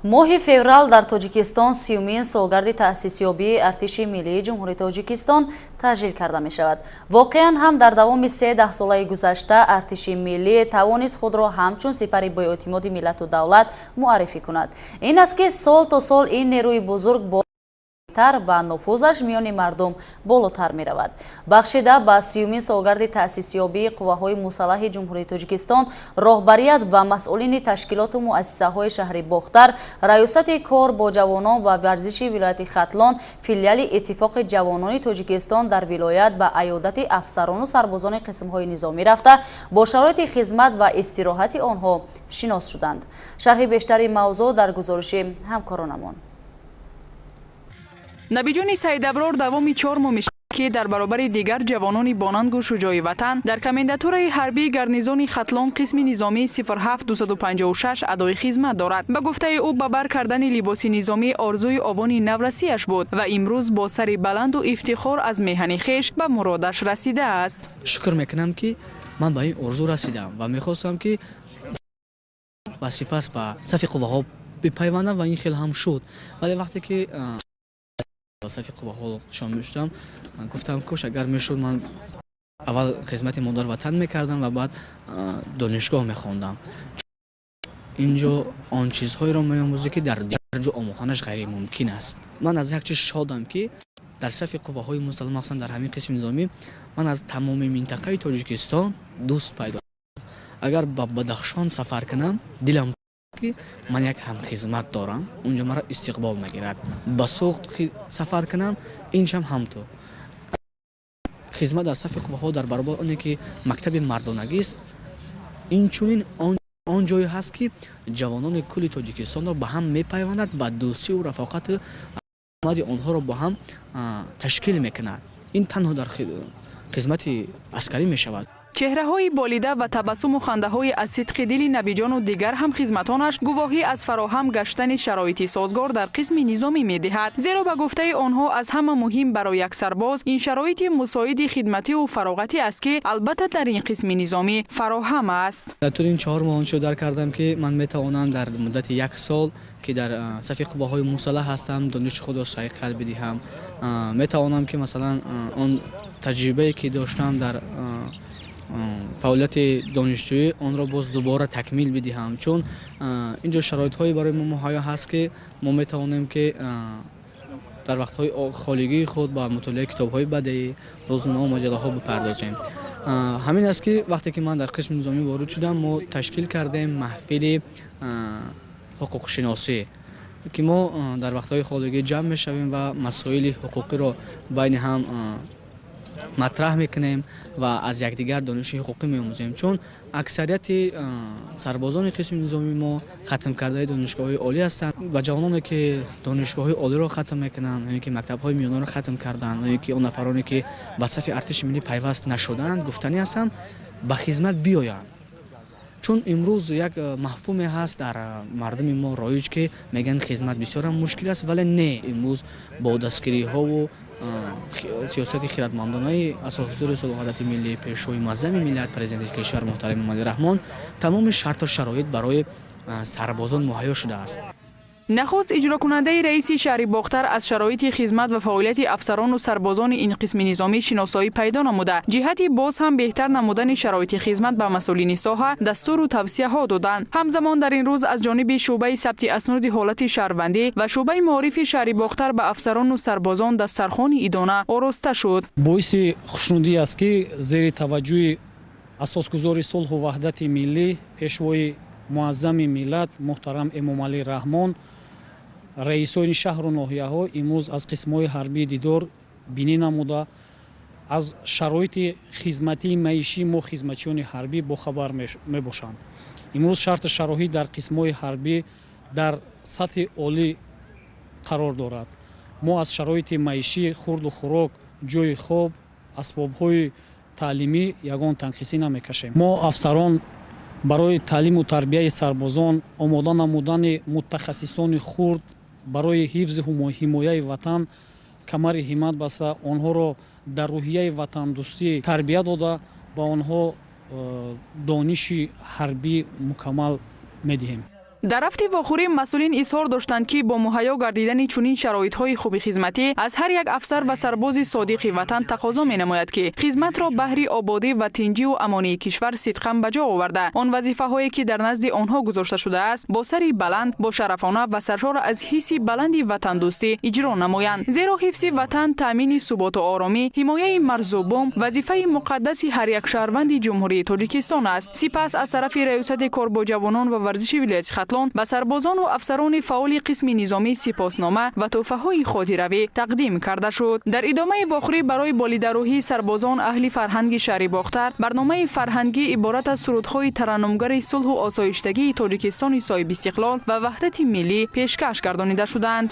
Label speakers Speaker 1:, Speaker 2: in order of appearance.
Speaker 1: Моҳи феврал дар Тоҷикистон 30-умин солгарди таъсисёбии Артиши миллии Ҷумҳурии Тоҷикистон таҷлил карда мешавад. Воқеан ҳам, дар давоми се даҳсолаи гузашта Артиши миллӣ тавонист худро ҳамчун сипари боэътимоди миллату давлат муаррифӣ кунад. Ин аст, ки сол то сол ин нерӯи бузург бо тар ва нуфузаш миёни мардум болотар меравад. Бахшида ба 30-умин солгарди таъсисёбии қувваҳои мусаллаҳи Ҷумҳурии Тоҷикистон, роҳбарият ва масъулини ташкилоту муассисаҳои шаҳри Бохтар, Раёсати кор бо ҷавонон ва варзиши вилояти Хатлон, филиали Иттифоқи ҷавонони Тоҷикистон дар вилоят ба аёдати афсарону сарбозони қисмҳои низомӣ рафта, бо шароити хизмат ва истироҳати онҳо шинос шуданд. Шарҳи бештари мавзӯъ дар гузориши ҳамкоронамон.
Speaker 2: Набиҷони Саидаброр давоми 4 моҳ мешавад, ки дар баробари дигар ҷавонони бонангу шуҷои ватан дар комендатураи ҳарбии гарнизони Хатлон, қисми низомии 07256 адои хизмат дорад. Ба гуфтаи ӯ, ба бар кардани либоси низомӣ орзуи овони наврасиаш буд ва имрӯз бо сари баланду ифтихор аз меҳани хеш ба муродаш расидааст.
Speaker 3: Шукр мекунам, ки ман ба ин орзу расидам ва мехостам, ки ва сипас ба сафи қувваҳо бипайвандам ва ин хел ҳам шуд. Вале вақте ки сафи қувваҳо шомил шудам, гуфтам, кош агар мешуд, ман аввал хизмати модар ватан мекардам ва баъд донишгоҳ мехондам. Инҷо он чизҳоеро меомӯзӣ, ки дар дигар ҷо омӯхтанаш ғайримумкин аст. Ман аз як чиз шодам, ки дар сафи қувваҳои мусаллаҳ, махсусан дар ҳамин қисми низомӣ, ман аз тамоми минтақаи Тоҷикистон дӯст пайдо. Агар ба Бадахшон сафар кунам, дилам ки ман як ҳамхизмат дорам, унҷо маро истиқбол мегирад. Ба Суғд сафар кунам, иншам ҳамту. Хизмат дар сафи қувваҳо дар баробар оне ки мактаби мардонагист, инчунин он ҷое ҳаст, ки ҷавонони кулли Тоҷикистонро ба ҳам мепайвандад ва дӯстию рафоқату онҳоро бо ҳам ташкил мекунад. Ин танҳо дар хизмати аскарӣ мешавад.
Speaker 2: Чеҳраҳои болида ва табассуму хандаҳои аз сидқи дили Набиҷону дигар ҳамхизматонаш гувоҳӣ аз фароҳам гаштани шароити созгор дар қисми низомӣ медиҳад. Зеро, ба гуфтаи онҳо, аз ҳама муҳим барои як сарбоз ин шароити мусоиди хидмативу фароғатӣ аст, ки албатта дар ин қисми низомӣ фароҳам аст.
Speaker 3: Дар тӯли ин 4 моҳ он чиро дарк кардам, ки ман метавонам дар муддати як сол, ки дар сафи қувваҳои мусаллаҳ ҳастам, дониши худро сайқал бидиҳам. Метавонам, ки масалан он таҷрибае, ки доштам дар фаъолияти донишҷӯӣ, онро боз дубора такмил бидиҳам, чун инҷо шароитҳое барои мо муҳайё ҳаст, ки мо метавонем, ки дар вақтҳои холигии худ ба мутолиаи китобҳои бадеӣ, рӯзномаву маҷаллаҳо бипардозем. Ҳамин аст, ки вақте ки ман дар қисми низомӣ ворид шудам, мо ташкил кардем маҳфили ҳуқуқшиносӣ, ки мо дар вақтҳои холигӣ ҷамъ мешавем ва масоили ҳуқуқиро байни ҳам матраҳ мекунем ва аз якдигар дониши ҳуқуқӣ меомӯзем, чун аксарияти сарбозони қисми низомии мо хатмкардаи донишгоҳҳои олӣ ҳастанд. Ба ҷавононе, ки донишгоҳҳои олиро хатм мекунанд ё ки мактабҳои миёнаро хатм карданд, ё ки он нафароне, ки ба сафи Артиши миллӣ пайваст нашуданд, гуфтанӣ ҳастам, ба хизмат биёянд, чун имрӯз як мафҳуме ҳаст дар мардуми мо роиҷ, ки мегӯянд, хизмат бисёрам мушкил аст. Вале не, имрӯз бо дастгириҳову сиёсати хиратмандонаи Асосгузори сулҳу ваҳдати миллӣ, Пешвои муаззами миллат, Президенти кишвар муҳтарам Эмомалӣ Раҳмон тамоми шарту шароит барои сарбозон муҳайё шудааст.
Speaker 2: Нахуст иҷрокунандаи раиси шаҳри Бохтар аз шароити хизмат ва фаъолияти афсарону сарбозони ин қисми низомӣ шиносоӣ пайдо намуда, ҷиҳати боз ҳам беҳтар намудани шароити хизмат ба масъулини соҳа дастуру тавсияҳо доданд. Ҳамзамон дар ин рӯз аз ҷониби шӯъбаи сабти асноди ҳолати шаҳрвандӣ ва шӯъбаи маорифи шаҳри Бохтар ба афсарону сарбозон дастархони идона ороста шуд.
Speaker 4: Боиси хушнудӣ аст, ки зери таваҷҷӯҳи Асосгузори сулҳу ваҳдати миллӣ, Пешвои муаззами миллат муҳтарам Эмомалӣ Раҳмон, раисони шаҳру ноҳияҳо имрӯз аз қисмҳои ҳарбӣ дидор бинӣ намуда, аз шароити хизматии маишии мо, хизматчиёни ҳарбӣ, бохабар мебошанд. Имрӯз шарту шароит дар қисмҳои ҳарбӣ дар сатҳи олӣ қарор дорад. Мо аз шароити маишӣ, хӯрду хӯрок, ҷойи хоб, асбобҳои таълимӣ ягон танқисӣ намекашем. Мо, афсарон, барои таълиму тарбияи сарбозон, омода намудани мутахассисони хурд барои ҳифзи ҳимояи ватан камари ҳиммат баста, онҳоро дар рӯҳияи ватандӯстӣ тарбия дода, ба онҳо дониши ҳарбӣ мукаммал медиҳем.
Speaker 2: Дар рафти вохӯрӣ масъулин изҳор доштанд, ки бо муҳайё гардидани чунин шароитҳои хуби хизматӣ аз ҳар як афсар ва сарбози содиқи ватан тақозо менамояд, ки хизматро баҳри ободӣ ва тинҷиву амонии кишвар сидқан ба ҷо оварда, он вазифаҳое ки дар назди онҳо гузошта шудааст, бо сари баланд, бошарафона ва саршор аз ҳисси баланди ватандӯстӣ иҷро намоянд. Зеро ҳифзи ватан, таъмини суботу оромӣ, ҳимояи марзу бум вазифаи муқаддаси ҳар як шаҳрванди Ҷумҳурии Тоҷикистон аст. Сипас аз тарафи Раёсати кор бо ҷавонон ва варзиши вилояти Хатлон ба сарбозону афсарони фаъоли қисми низомӣ сипоснома ва тӯҳфаҳои хотиравӣ тақдим карда шуд. Дар идомаи вохӯрӣ барои болидарӯҳии сарбозон аҳли фарҳанги шаҳри Бохтар барномаи фарҳангӣ иборат аз сурудҳои тараннумгари сулҳу осоиштагии Тоҷикистони соҳибистиқлол ва ваҳдати миллӣ пешкаш гардонида шуданд.